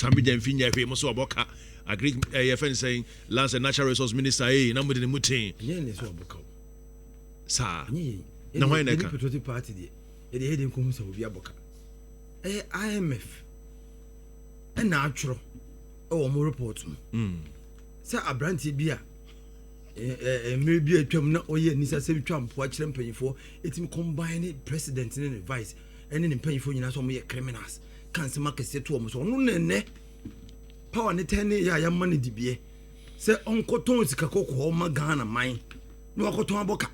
Sammy Gyamfi nyɛ hwee, mo so ɔbɔ ka. Agric ɛyɛ fɛn sɛn, Lands and Natural Resource Minister ee, na mo de ne mu ten. Ɛnyɛ ne sɛ ɔbɔ ka o. Saa. Ɛnyɛ yɛn. Na hwan na Yɛne ɛka? Patriotic Party deɛ, yɛde yɛ de nkɔhu sɛ obi abɔ ka. Ɛyɛ IMF ɛna atwerɛ ɛwɔ ɔmo report mu sɛ aberanteɛ bi a mmerɛ bi a atwam na ɔyɛ nisa sɛ twa mpoa kyerɛ mpanyinfoɔ, ɛtumi combine ne president ne ne vice ɛne ne mpanyinfoɔ nyinaa sɛ ɔmo yɛ criminals, ka nsɛm akɛseɛ to ɔmo so. Ɔno na ɛnɛ power ne tɛn ne yɛ a yɛama no dibiɛ sɛ ɔnkɔtɔn sika kɔkɔɔ ma Ghana man na wakɔtɔn abɔ ka.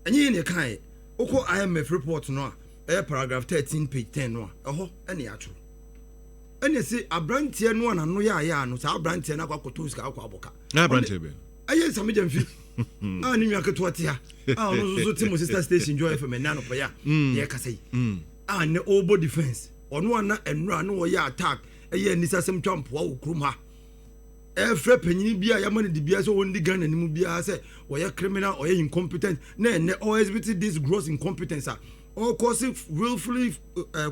Ɛnyɛ yɛ ne ɛkaeɛ. Wokɔ IMF report no a, ɛyɛ paragraph 13 page 10 no a, ɛhɔ ɛne yɛatwerɛ ɛne sɛ aberanteɛ no a n'ano yɛ ayɛ a no, saa aberanteɛ no akɔ akɔtɔn sika akɔ abɔ ka. Na aberanteɛ bɛn? Ɛyɛ Sammy Gyamfi a ne nua ketewa te ha a ɔno nso so te mo sister station Joy FM ɛnɛ anɔpɛ yi a yɛkasa yi a ne ɔrebɔ defence. Ɔno a na nnura na ɔyɛ attack, ɛyɛ anisasɛm twa mpoa wɔ kurom ha, ɛfrɛ panyin bi a yɛama no dibea sɛ ɔndi Ghana anim biara sɛ ɔyɛ criminal, ɔyɛ incompetent, na ɛnɛ ɔexhibit this gross incompetence a ɔcause willfully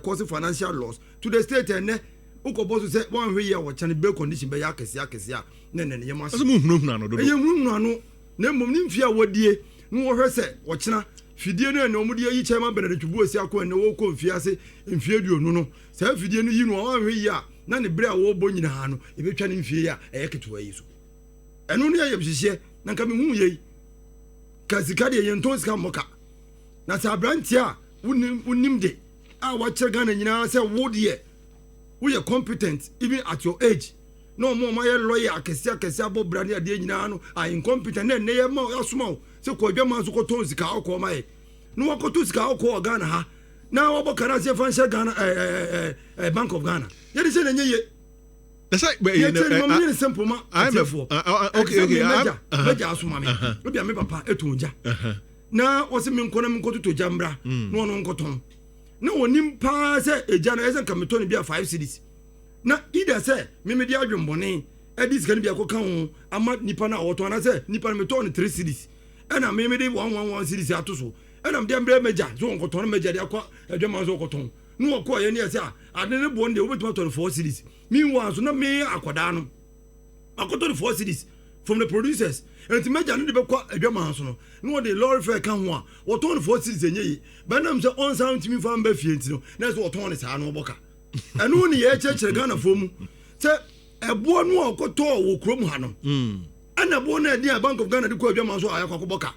cause financial loss to the state. Ɛnɛ wokɔbɔ so sɛ wɔanhwɛ yi a, wɔkyɛn bail condition bɛyɛ akɛseɛ akɛseɛ a na ɛnɛ ne yɛm ase. Ɔsɛ mo hunahuna no dodo. Ɛyɛ hunahuna no, na mmom ne mfie a wɔdie na wɔhwɛ sɛ wɔkyena fidie no ɛna wɔde ayi Chairman Bernard Twumasi Ako, ɛnɛ wɔkɔ mfie ase mfie 20 no, saa fidie no yi no a, wɔanhwɛ yi a, na ne berɛ a wɔrebɔ nyinaa no ɛbɛtwa ne mfie a ɛyɛ ketewa yi so. Ɛno ne ɛyɛ hyehyeɛ na nka mehu yei ka sika deɛ, yɛntɔn sika mmɔ ka. Na sɛ aberanteɛ a wonim de a wakyerɛ Ghana nyinaa sɛ wo deɛ woyɛ competent even at your age, na ɔmo ayɛ lawyer akɛseɛ akɛseɛ abɔ bra ne adeɛ nyinaa no a incompetent, na ɛnɛ yɛ ma asoma wo sɛ kɔ adwama so kɔtɔn sika akɔɔ ma yɛ, na wakɔtɔ sika akɔɔ wɔ Ghana ha na wabɔ kana sɛ fa nhyɛ Ghana ɛɛ ɛɛ Bank of Ghana, yɛde sɛ na ɛnyɛ ye. Ɛsɛ yɛkyɛ ne ma menyɛ ne simple ma atiefoɔ. Okay. Mɛgya asoma me, ebi a me papa ɛtɔn gya na wɔsɛ me nkɔ na me nkɔtotɔ gya mmra na ɔno nkɔtɔn, na wɔnim paa sɛ egya no ɛsɛ nka metɔ no bi a 5 cedis, na either sɛ memede adwembɔne ɛde sika no bi akɔka ho ama nipa no a wɔtɔn, anaasɛ nipa no metɔn no 3 cedis ɛna memede 1 1 1 cedis ato so, ɛna mede mbrɛ mɛgya so wɔnkɔtɔn no, mɛgya de akɔ adwama so wɔkɔtɔn na wɔkɔɔ yɛ ne yɛ sɛ a ade ne boɔ no deɛ wobɛtumi atɔ no 4 cedis. Meanwhile so na me akɔdaa no akɔtɔ no 4 cedis from the producers, nti mɛgya no de bɛkɔ adwama so no na wɔde lorry fare ka ho a, wɔtɔn no 4 cedis, ɛnyɛ yi bɛnam sɛ ɔnsan ntumi fa mba fie, nti no na ɛsɛ wɔtɔn no saa na wɔbɔ ka. Ɛno ne yɛkyerɛkyerɛ Ghanafoɔ mu sɛ ɛboɔ no a ɔkɔtɔɔ wɔ kurom ha no, ɛna ɛboɔ no ɛde a Bank of Ghana de kɔ adwama so a yɛakɔ akɔbɔ ka.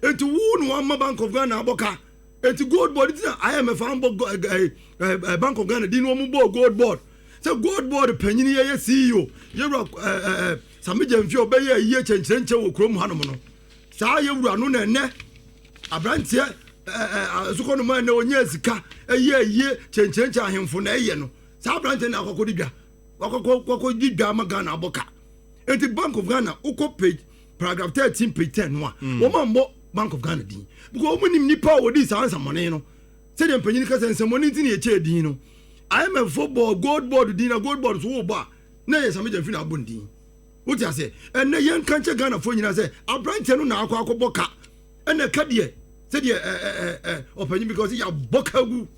Nti wo na wama Bank of Ghana abɔ ka. Nti Gold Board ti na IMF ambɔ Bank of Ghana din na wɔn bɔ Gold Board sɛ Gold Board panyin yɛ CEO yɛwura ɛɛ Sammy Gyamfi a ɔbɛyɛ ayie kyɛnkyerɛnkyɛn wɔ kurom hanom no, saa yɛwura no na ɛnɛ aberanteɛ ɛɛ asokɔ no mu a ɛnɛ onye sika ɛyɛ ayie kyɛnkyerɛnkyɛn ahemfo na ɛyɛ no, saa aberanteɛ na akɔkɔ di dwa, wakɔkɔ wakɔ di dwa ama Ghana abɔ ka. Nti Bank of Ghana, wokɔ page paragraph 13 page 10 no a, wɔn a mbɔ Bank of Ghana din because wɔn nim nipa a wɔdi saa nsɛmɔne no, sɛdeɛ mpanyin kasa nsɛmɔne ti na yɛkyɛ din no, IMF fo bɔ Gold Board din, na Gold Board so wɔbɔ a na yɛ Sammy Gyamfi na abɔ ne din. Wote ase? Ɛnɛ yɛn ka nkyɛ Ghana fo nyinaa sɛ aberanteɛ no na akɔ akɔbɔ ka, ɛnɛ ka deɛ sɛdeɛ ɛɛ ɛɛ ɔpanyin bi ka ɔsɛ yɛabɔ ka gu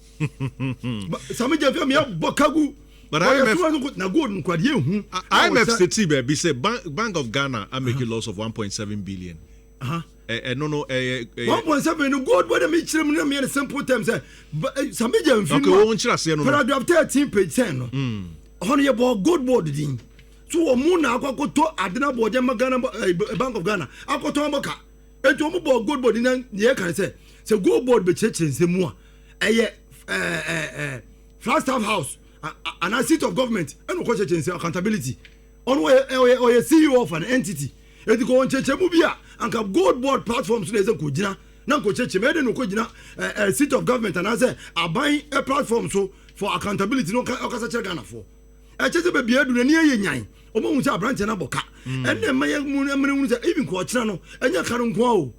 Sammy Gyamfi mi yɛabɔ ka gu. But IMF na gold nkwadeɛ ehu. IMF state baabi sɛ Bank of Ghana a make a loss of 1.7 billion. Ɛno no ɛyɛ. 1.7 no, Gold Board mi kyerɛ mu na mi yɛ no simple term sɛ Sammy Gyamfi no. Okay, wɔn kyerɛ aseɛ no. Paragraph 13 page 10 no. Ɔhɔ no yɛ bɔ Gold Board din so wɔn mu na akɔ akɔtɔ adena bɔɔdeɛ ma Ghana Bank of Ghana akɔtɔn abɔ ka. Etu wɔn bɔ Gold Board na yɛ kan sɛ Gold Board bɛ kyerɛkyerɛ nsɛm mu a, ɛyɛ ɛɛ ɛɛ Flagstaff House anaa seat of government ɛna ɔkɔ kyerɛkyerɛ nsɛm accountability. Ɔno ɔyɛ CEO of an entity, eti kò nkyɛnkyɛn mu bi a anka Gold Board platform so na ɛsɛ kò gyina na nkò kyerɛkyerɛ mu. Ɛde na ɔkɔ gyina ɛɛ seat of government anaasɛ aban platform so for accountability na ɔkasa kyerɛ Ghana foɔ. Ɛkyɛ sɛ baabi adu n'ani ayɛ nyan, ɔmo ahun sɛ aberanteɛ no abɔ ka. Ɛnna ɛma yɛ mu ɛmɛ hunu sɛ even kò ɔkyerɛ no ɛnyɛ ka no nko a o,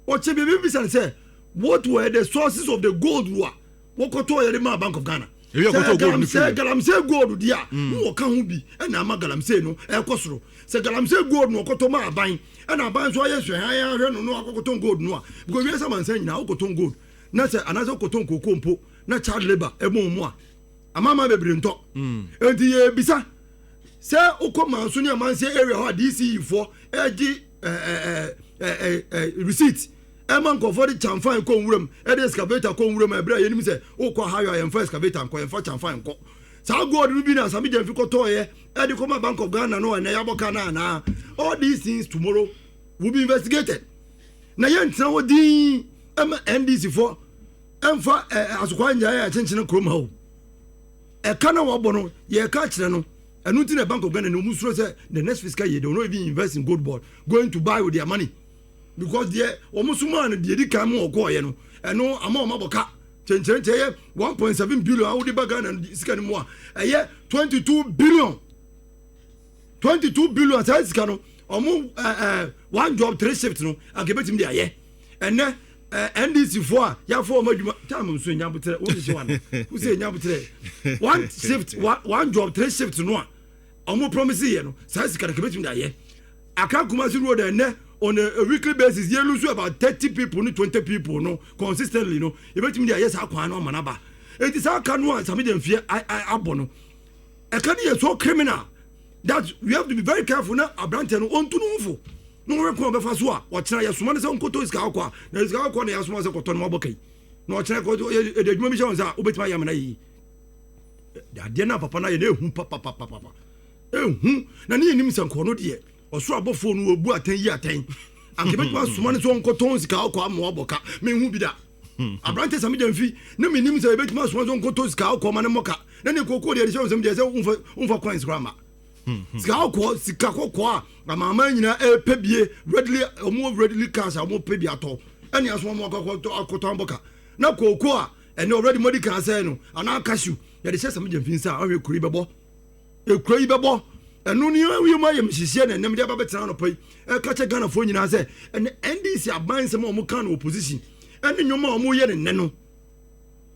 ɔkyɛ baabi bisa no sɛ what were the sources of the gold wa wɔkɔtɔ yɛ de ma Bank of Ghana? Sɛ galamsey gold di a n wɔka ho bi ɛna ama galamsey no ɛkɔ soro, sɛ galamsey gold no ɔkɔtɔ ma aban, ɛna aban nso ayɛ nhwɛ ahwɛ no no akɔkɔtɔn gold no a, because wiase amansan nyinaa wokɔtɔn gold na sɛ anaasɛ wokɔtɔn kooko mpo na child labour ɛbɔ mu a, amama bebree ntɔ. Nti yɛbisa. Sɛ wokɔ Manso ne Amansie area hɔ a, DCE foɔ ɛgye ɛɛ ɛɛ ɛɛ receipt ɛma nkɔfoɔ de kyamfan kɔ nwuram, ɛde excavator kɔ nwuram. Ɛberɛ a yɛnim sɛ wokɔ ha yɔ a, yɛmfa excavator nkɔ, yɛmfa kyamfan nkɔ. Saa gold no bi na Sammy Gyamfi kɔtɔɔyɛ ɛde kɔma Bank of Ghana no, ɛnɛ yɛabɔ ka no anaa? All these things tomorrow will be investigated. Na yɛntena hɔ din ɛma NDC foɔ ɛmfa asokwa nyaeɛ a ɛkyenkyene kurom ha o. Ɛka na wɔabɔ no, yɛka kyerɛ no. Ɛno nti na Bank of Ghana na ɔmu suro sɛ the next fiscal year they will not even invest in Gold Board going to buy with their money, because deɛ wɔn so maa no deɛ di kan mu ɔkɔɔyɛ no, ɛno ama wɔn abɔ ka kyɛnkyɛnkyɛn yɛ 1.7 billion a wode ba Ghana sika no mu a, ɛyɛ 22 billion, 22 billion. Saa sika no, ɔmo ɛɛ one job three shift no anka ebetumi de ayɛ. Ɛnɛ NDC foɔ a yɛafɔ wɔn adwuma time nso enyabotrɛ wɔn hyehyɛ wɔn wosɛ enyabotrɛ, one shift, one job three shift no a ɔmo promise yɛ no, saa sika no kebetumi de ayɛ Accra Kumasi road. Ɛnɛ on a weekly basis yɛ lose about 30 people ne 20 people no consistently no, ebetumi de ayɛ saa kwan no ama n'aba. Eti saa aka no a Sammy Gyamfi abɔ no, ɛka no yɛ so criminal that we have to be very careful na aberanteɛ no ɔntu no ho fo na wɔhwɛ kwan ɔbɛfa so a ɔkyerɛ yɛsoma no sɛ nkɔtɔ sika akɔ a, na sika akɔ na yɛasoma sɛ kɔtɔ no, wabɔ kai na ɔkyerɛ ɛde adwuma bi hyɛ wɔn sɛ a wobɛtumi ayɛ amena yie. Adeɛ no a papa no ayɛ no ɛhu papapapapa, ɛhu na ne yɛnim sɛ nkɔɔ no deɛ, ɔsoro abɔfoɔ no wɔbu atɛn yi atɛn anka bɛtumi asoma no sɛ ɔnkɔtɔn sika akɔ ama wabɔ ka. Menhu bi da. Aberante Sammy Gyamfi ne menim sɛ yɛbɛtumi asoma sɛ ɔnkɔtɔ sika akɔ ma ne mmɔka na ne kɔkɔɔ deɛ de hyɛ wo nsɛm deɛ sɛ womfa coins koraa ma sika kɔkɔɔ, sika kɔkɔɔ a amanaman nyinaa ɛpɛ bie readily, ɔmo readily cash a ɔmo pɛ bi atɔ, ɛne asoma ɔmo akɔtɔ abɔka na kooko a ɛne already mo di kan sɛ no anaa cashew yɛde hyɛ Sammy Gyamfi nsa a, ɔhwɛ kuro yi bɛbɔ, ekuro yi bɛbɔ. Ɛno ne awie mu ayɛ mehyehyɛ na ɛnam de aba bɛtena anɔpa yi ɛka kyɛ Ghanafoɔ nyinaa sɛ ɛnɛ NDC aban nsɛm a ɔmo ka no opposition ɛne nnwoma a ɔmo yɛ ne nnɛ no,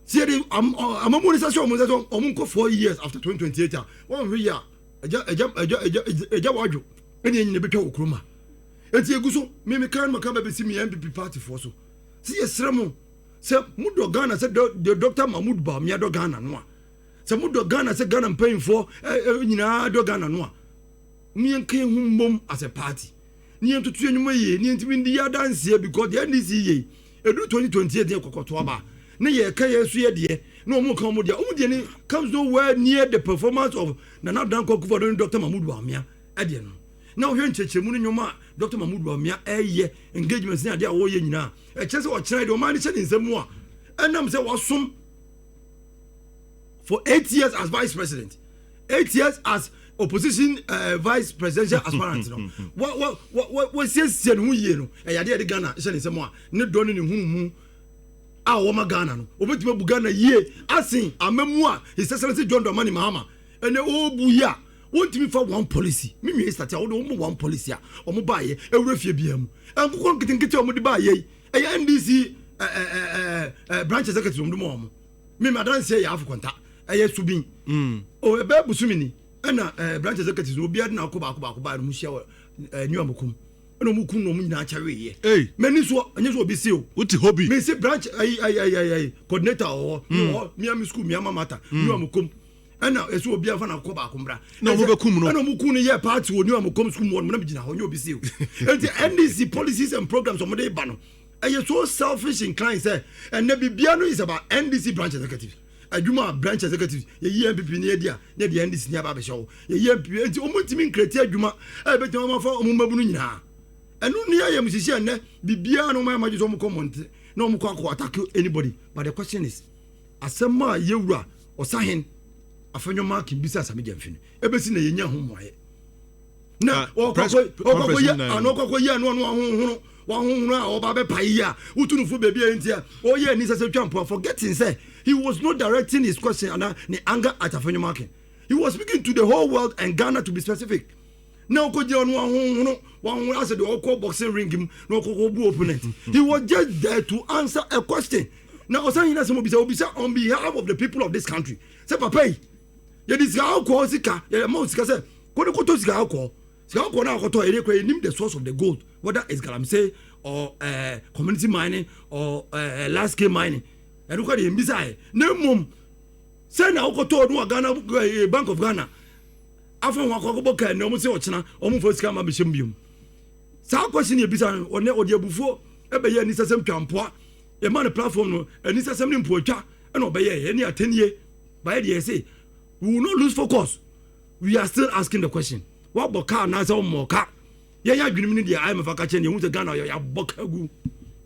sɛ yɛde amamu no sɛ ɔmo nsa sɛ ɔmo nkɔ 4 years after 2028 a, wɔn hwɛ yi a, ɛgya ɛgya ɛgya ɛgya ɛgya wadwo ɛne ɛnyina bɛtwa wɔ kurom a. Eti egu so mímí kan maka bɛ bɛsi mi NPP party foɔ so sɛ yɛsrɛ mo sɛ modɔ Ghana sɛ dɔ Dr Mahmood Bawumia dɔ Ghana no a, sɛ modɔ Ghana sɛ Ghana mpanyinfoɔ ɛ nyinaa dɔ Ghana no a, yɛnka yɛn ho mmom as a party ne yɛn tutu yɛn nnwuma yie ne yɛn ntumi ndi yɛ adanseɛ, because deɛ NDC yie edu 2028 yɛ kɔkɔto aba ne yɛ ka yɛn so yɛ deɛ na wɔn ka wɔn deɛ, wɔn deɛ ne comes nowhere near the performance of Nana Dankwa Akufo-Addo ne Dr Mahmood Bawumia ɛdeɛ no. Na wɔhwɛ nkyerɛkyerɛmu no, nnwoma a Dr Mahmood Bawumia ɛyɛ, engagement ne adeɛ a wɔyɛ nyinaa, ɛkyerɛ sɛ ɔkyerɛ deɛ ɔman no hyɛ ne nsam mu a, ɛnam sɛ wasom for 8 years as vice president, 8 years as opposition vice presidential aspirant no, wa wa wa wa wasiesie ne ho yie no, ɛyɛ adeɛ yɛde Ghana hyɛ ne nsam a, ne dɔ ne ne hunu mu a wɔma Ghana no, obetumi abu Ghana yie asen amamu a His Excellency John Dramani Mahama ɛnɛ ɔrebu yi a wɔntumi fa one policy. Me nua start a wɔde wɔn one policy a wɔn baayɛ ewura fie bia mu, nkokɔ nketenkete a wɔde baayɛ yi, ɛyɛ NDC ɛɛ ɛɛ branch executive wɔn de mu wɔn mímu adanseɛ yɛ afɔkɔnta ɛyɛ subin o ɛbɛɛ busumi ni ɛna branch executive obiara de na akɔ baako baako baa no mu hyia wɔ New Amakom ɛna ɔmo kun na ɔmo nyinaa kyɛwe yɛ. Mɛ ni so ɛnyɛ so obi si o. Wote hɔ bi. Mɛ si branch ayi ayi ayi ayi coordinator wɔ hɔ wɔ miami school miama mata New Amakom ɛna ɛsɛ obi afa na akɔ baako mbra. Na ɔmo bɛ kum no. Ɛna ɔmo kun no yɛ party wɔ New Amakom school mu hɔ nom na mi gyina hɔ nye obi si o. Nti NDC policies and programs ɔmo de ba no, ɛyɛ so selfish inclined sɛ ɛnɛ bibia no is about NDC branch executive adwuma a branch executive yɛyi NPP ne yɛdi a ne yɛde NDC ne aba abɛhyɛ hɔ, yɛyi NPP nti ɔmo ntumi ncreate adwuma a ɛbɛtumi ɔmo afa ɔmo mmabunu nyinaa. Ɛno ne ayɛ mo sisi ɛnɛ biribiara na ɔmo ayɛ mo agye sɛ ɔmo kɔ mmɔnten na ɔmo kɔ akɔ attack anybody. But the question is, asɛm a yɛwura Ɔsahen Afenyo Markin bisa Sammy Gyamfi no, ebesi na yɛnya ho mmuayɛ na ɔkɔkɔ yɛ ano ɔkɔkɔ yɛ ano ɔno ahohono wahohono a ɔba bɛpa yi a wotu no fo baabi a nti a ɔyɛ ani sɛ sɛ twa mpoa, forgetting sɛ he was not directing his question ana ne anger at Afenyo Markin. He was speaking to the whole world and Ghana to be specific. Na ɔkɔgyina ɔno ahohono wahohono asɛ deɛ ɔkɔ boxing ring mu na ɔkɔkɔ bu opponent. He was just there to answer a question. Na ɔsan yina sɛ obisa obisa on behalf of the people of this country sɛ papa yi, yɛde sika akɔɔ sika, yɛde ma sika sɛ kɔde kɔtɔ sika akɔɔ, sika akɔɔ na akɔtɔ yɛde kɔ, yɛnim the source of the gold, whether it's galamsey or community mining or large scale mining. Ɛno kɔ de yɛn bisa yɛ na mmom sɛ na akɔtɔ no a, Ghana Bank of Ghana Afa ho akɔkɔbɔ kaa ɛnɛ, ɔmo sɛ ɔkyena ɔmo fɔ sika ma bɛhyɛ mu biom. Saa question yɛ bisa no, ɔnɛ ɔde abufuo ɛbɛyɛ anisasɛm twa mpoa. Yɛma no platform no, anisasɛm ne mpoatwa ɛna ɔbɛyɛ ɛne atɛnie bayɛ deɛ. Yɛsɛ we will not lose focus. We are still asking the question: wabɔ kaa anaasɛ ɔmmɔ ka? Yɛyɛ adwenem no deɛ, IMF aka kyerɛ ne yɛhu sɛ Ghana yɛabɔ ka gu,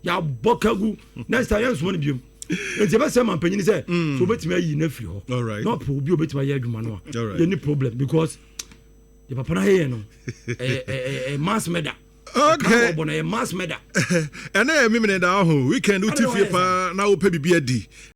yɛabɔ ka gu. Next time yɛnsoma no biom. Nti yɛbɛsɛ ma mpanyini sɛ wobɛtumi ayi no afiri hɔ na ɔpɛ obi a wobɛtumi ayɛ adwuma no a, yɛni problem, because deɛ papa no ayɛyɛ no ɛyɛ mass murder. Ɔbɔ no ɛyɛ mass murder. Ɛnɛ yɛ memene da ho weekend, wote fie paa na wopɛ biribi adi.